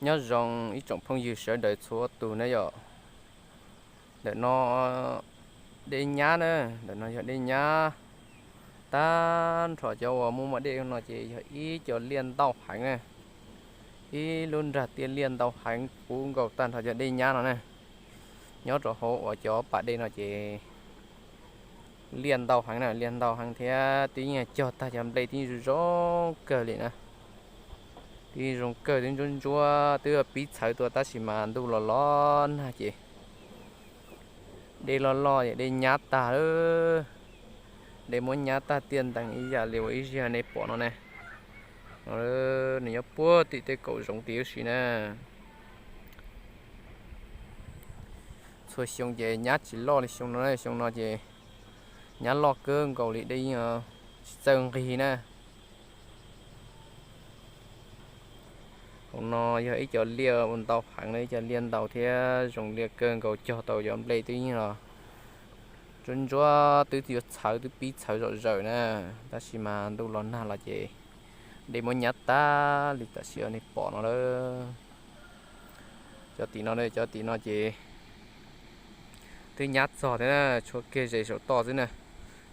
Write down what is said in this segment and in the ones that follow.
Nyob zoo ib tsoom phooj ywg sawv daws txhua tus na yom. Ntawm no dej nyab na, ntawm no yog dej nyab. Tag nrho cov uas muaj muaj dej no ces yog ib co liaj ntau heev na, ib lub nrag tiaj liaj ntau heev puv nkaus tag nrho cov dej nyab no na. Nyob rau hauv uas cov pas dej no ces liaj ntau heev na, liaj ntau heev thiab twb yeej cog tag cov nplej twb zoo zoo kawg li na. Twb zoo kawg, twb ntsuab ntsuab, twb pib txhawv tuaj tab sis mas ntuj los los nag ces dej loj loj es dej nyab tag lawm. Dej muab nyab tag tiaj ntees ib yam li uas ib zaug nej pom no ne. Nws nyob puag tim tej kaum zoov tid huv si na. Txhua xyoo ces nyab tsis loj li xyoo no, xyoo no ces nyab loj kawg nkaus li, dej yeej tsis txawj nqig na. Hauv no yog ib co liaj ua ntau heev na, ib co liaj ntau thiab zoo liaj kawg nkaus, cog tau cov nplej twb yeej los ntsuab ntsuab, twb yuav txhawv, twb pib txhawv zom zaws na, tab sis mas ntuj los nag los ces dej muab nyab tag li tam sim nej pom no lawm. Cov tim no, cov tim no ces twb nyab txog thiab na, tshuav kiag zes saum toj xwb na.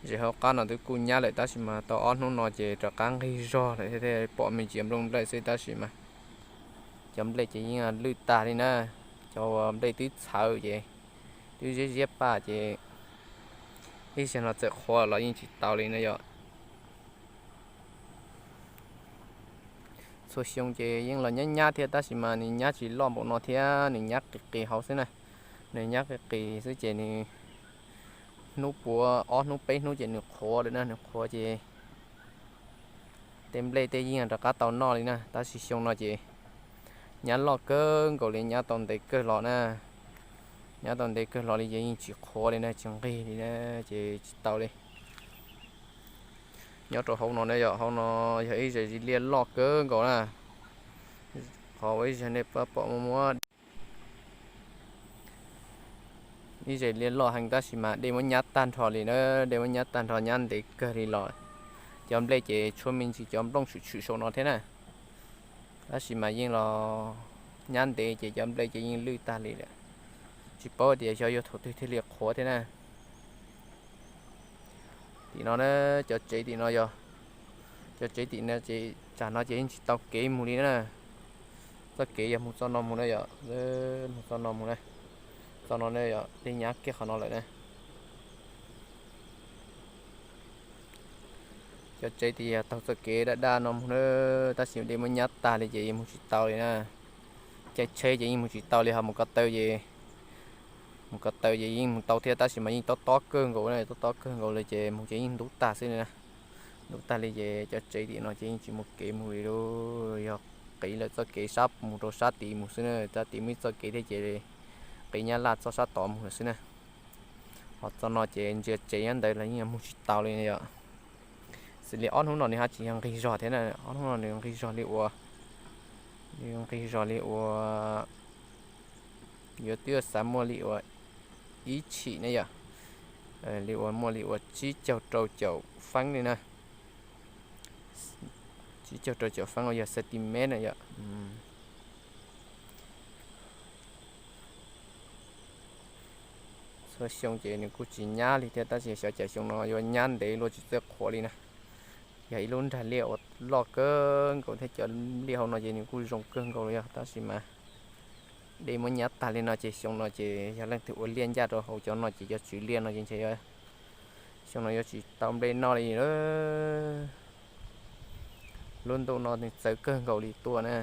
Zes hauv qab no twb kuj nyab lawm tab sis mas tau ob hnub no ces rov qab nqig zog lawm thiab, pom me ntsis nplooj nplej xwb tab sis mas cov nplej ces yeej lwj tag li na. Cov uas nplej twb txhawv ces twb ziab ziab paj ces ib zaug no txawm qhuav los yeej tsis tau li na yom. Txhua xyoo ces yeej los nyab nyab thiab tab sis mas nws nyab tsis loj npaum no thiab, nws nyab qis qis hauv xwb na. Nws nyab qis qis xwb ces nws hnub puav ob hnub peb hnub ces nws qhuav lawm na, nws qhuav ces tej nplej tej yeej rov qab tau noj li na. Tab sis xyoo no ces nyab loj kawg nkaus li, nyab tau ntev kawg los na. Nyab tau ntev kawg los li ces yeej tsis qhuav li na, tsis nqig li na, ces tsis tau li. Nyob rau hauv no ne yom, hauv no yog ib zes liaj loj kawg nkaus na. Qhov uas ib zaug nej pom muaj muab ib zes liaj loj heev tab sis mas dej muab nyab tag nrho li na, dej muab nyab tag nrho, nyab ntev kawg li los. Cov nplej ces tshuav me ntsis cov nplooj tshwm tshwm saum no thiab na, tab sis mas yeej los nyab ntev ces cov nplej ces yeej lwj tag li lawm. Tsis paub tias xyov yuav thaum twg thiaj li qhuav thiab na. Tim no na, cov tsev tim no yog, cov tsev tim no ces tsam no ces yeej tsis tau kev mus li na. Txoj kev yog mus txoj no mus na yom, mus txoj no mus na. Txoj no na yom, dej nyab kiag qhov no lawm na. Cov tsev tias yog taug txoj kev daj daj no mus na, tab sis dej muab nyab tag li ces yeej mus tsis tau li na. Caij tsheb ces yeej mus tsis tau li, ho mus ko taw ces, mus ko taw ces yeej mus tau thiab tab sis mas yeej tob tob kawg nkaus na, tob tob kawg nkaus li ces mus ces yeej ntub tag xwb li na. Ntub tag li ces cov tsev tim no ces yeej tsis muaj kev mus li lauj, yog qiv lawm txoj kev sab mus rau sab tid mus xwb na, sab tid muaj ib txoj kev thiab ces qiv nyab laj txoj sab tod mus lawm xwb na. Ho txoj no ces ntsia tsev nyob ntawd los yeej mus tsis tau li yom. Xws li ob hnub no nws haj tseem yog nqig zog thiab na, ob hnub no nws nqig zog li ua, nws nqig zog li ua, yuav twb xav muaj li ua ib tshim ne yom, li ua muaj li ua tsib caug rau caum feeb li na. Tsib caug rau caum feeb uas yog centimeter na yom. Txhua xyoo ces nws kuj tsis nyab li thiab tab sis xyov cas xyoo no yuav nyab ntev luaj tsis txawj qhuav li na. Yog ib lub nrag liaj uas loj kawg nkaus thiab cov liaj hauv no ces nws kuj zoo kawg nkaus li yog tab sis mas dej muab nyab tag li no ces xyoo no ces yog leej twg ua liaj ncaj rau hauv cov no ces cov tswv liaj no ces ntshe xyoo no yuav tsis tau nplej noj li. Lub ntuj no nws txawv kawg nkaus li tuaj na.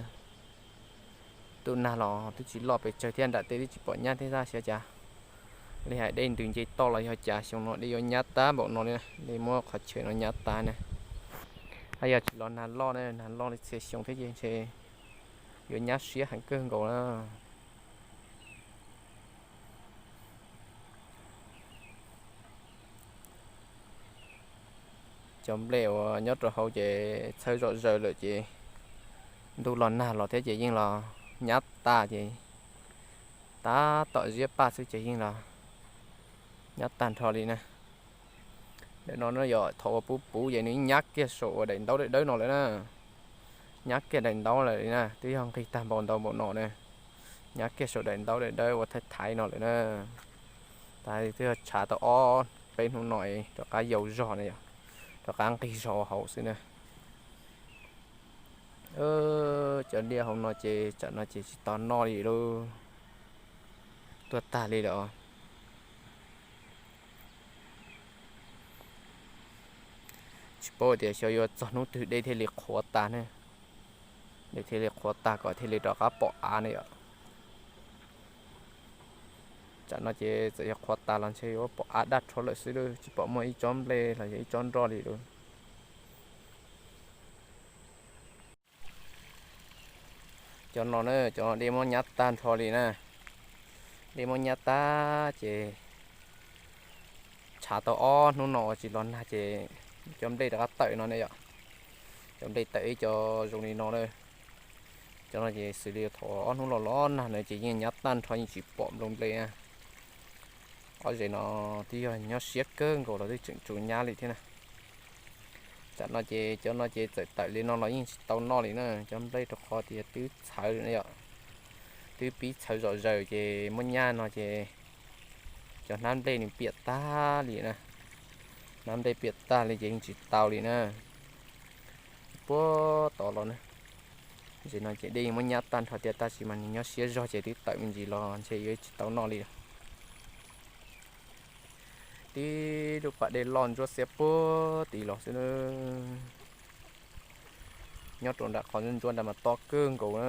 Ntuj nag los twb tsis loj pes tsawg thiab, nram tej twb tsis pom nyab thiab xav xyov cas. Li hais dej ntws nce toj los yog cas xyoo no dej yuav nyab tag npaum no li, dej muab qhov chaw no nyab tag na. Haj yog tsis los nag loj na, nag loj li txhia xyoo thiab ces ntshe yuav nyab siab heev kawg nkaus na. Cov nplej uas nyob rau hauv ces txhawv zom zaws lawm ces ntuj los nag los thiab ces yeej los nyab tag ces tab tom ziab paj xwb ces yeej los nyab tag nrho li na. Ntawm no yog thaum uas puv puv ces nws nyab kiag saum uas daim ntaub dawb dawb no lawm na. Nyab kiag daim ntaub lawm na, twb yog nqig tag npaum ntau npaum no na. Nyab kiag saum daim ntaub dawb dawb ua thaiv thaiv no lawm na. Tas twb yog tshav tau ob peb hnub no rov qab yau zog na yom, rov qab nqig zog ua hauv xwb na. Cov liaj hauv no ces tsam no ces tsis tau noj li lauj, tuag tag li lawm os. Tsis paub tias xyov yuav txog hnub twg dej thiaj li qhuav tas ne, dej thiaj li qhuav tas kom thiaj li rov qab pom av ne yom. Tsam no ces txawm yog qhuav tas los ntshe yuav pom av daj rhuv lawm xwb, tsis pom muaj ib tsob nplej los yog ib tsob nroj li lauj. Cov no na, cov no dej muab nyab tag nrho li na. Dej muab nyab tag ces tshav tau ob hnub no ua tsis los nag ces cov nplej rov qab tawm no ne yom. Cov nplej tawm ib co zoo li no na. Cov no ces xws li thaum ob hnub los los nag na ces yeej nyab tag nrho yeej tsis pom nploo nplej na. Ob zes no twb yog nyob siab kawg nkaus los twb tseem tsuas nyab li thiab na. Tsam no ces cov no ces txawm tawm li no los yeej tsis tau noj li na, cov nplej rau qhov tias twb txhawv na yom. Twb pib txhawv zom zaws ces muab nyab no ces cov hnab nplej nws piam tag li na. Hnab nplej piam tag li ces yeej tsis tau li na. Puag tod los na, zes no ces dej yeej muab nyab tag nrho tiag tab sis mas nws nyob siab zog ces twb tawm me ntsis los ntshe yuav tsis tau noj li. Tib lub pas dej loj ntsuab xiab puag tid los xwb na. Nyob rau nram qhov ntsuab ntsuab nrad mas tob kawg nkaus na.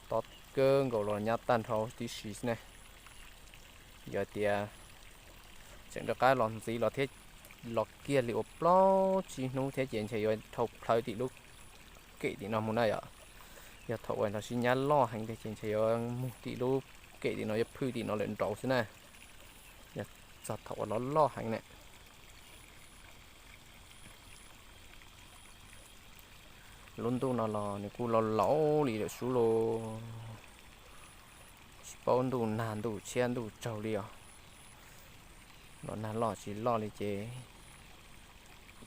Tob kawg nkaus los nyab tag nrho tib si xwb ne. Yog tias tseem rov qab los ntxiv los thiab, los kiag li ua plaub tsib hnub thiab ces ntshe yuav dhau plhawv tim lub kem tim no mus na yom. Yog thaum uas los sib nyab loj heev tiag ces ntshe yuav mus tim lub kem tim no yuav phwj tim no lawm nraud xwb na. Yog txog thaum uas los loj heev na. Lub ntuj no los nws kuj laus laus li lawm sub los, tsis paub ntuj nag ntuj tshiab ntuj tsaug li os. Los nag loj tsis loj li ces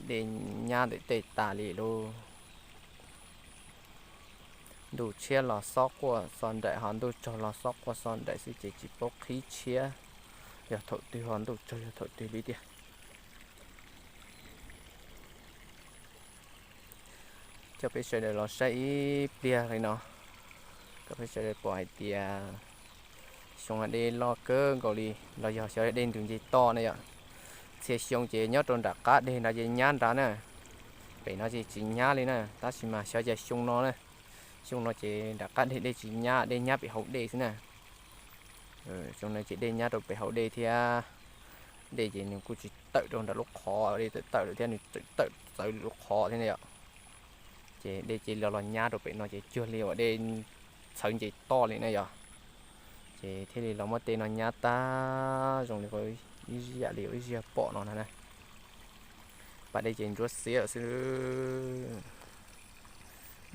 dej nyab ntawm tej tas li lauj. Ntuj tshiab los xob quaj xo nraim ho ntuj tsaug los xob quaj xo nraim xwb ces tsis paub qhib tshiab yog thaum twg ho ntuj tsaug yog thaum twg li tiag. Coj peb sawv daws los saib ib pliag li no, kom peb sawv daws pom hais tias xyoo no dej loj kawg nkaus li los yog xyov dej ntus nce toj ne yom. Txhia xyoo ces nyob rau nram qab deg nrad ces nyab nrad na, pem no ces tsis nyab li na, tab sis mas xyov cas xyoo no na, xyoo no ces nram qab deg dej tsis nyab, dej nyab pem hauv dej xwb na. Xyoo no ces dej nyab rau pem hauv dej thiab, dej ces nws kuj tsis tawm rau nram lub qhov, dej tawm tawm lawm thiab nws tseem tawm txawv lub qhov thiab na yom. Ces dej cia li los nyab rau pem no ces cuag li uas dej txhawv nce toj li na yom. Ces thiaj li los muab tej no nyab tag zoo li ib yam li ib zaug pom no na. Pas dej ces ntsuab xiab xwb,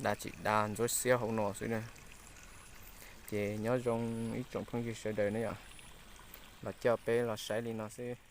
dab tsis dab ntsuab xiab hauv no xwb na. Ces nyob zoo ib tsoom phooj ywg sawv daws na yom, los coj peb los saib li no xwb.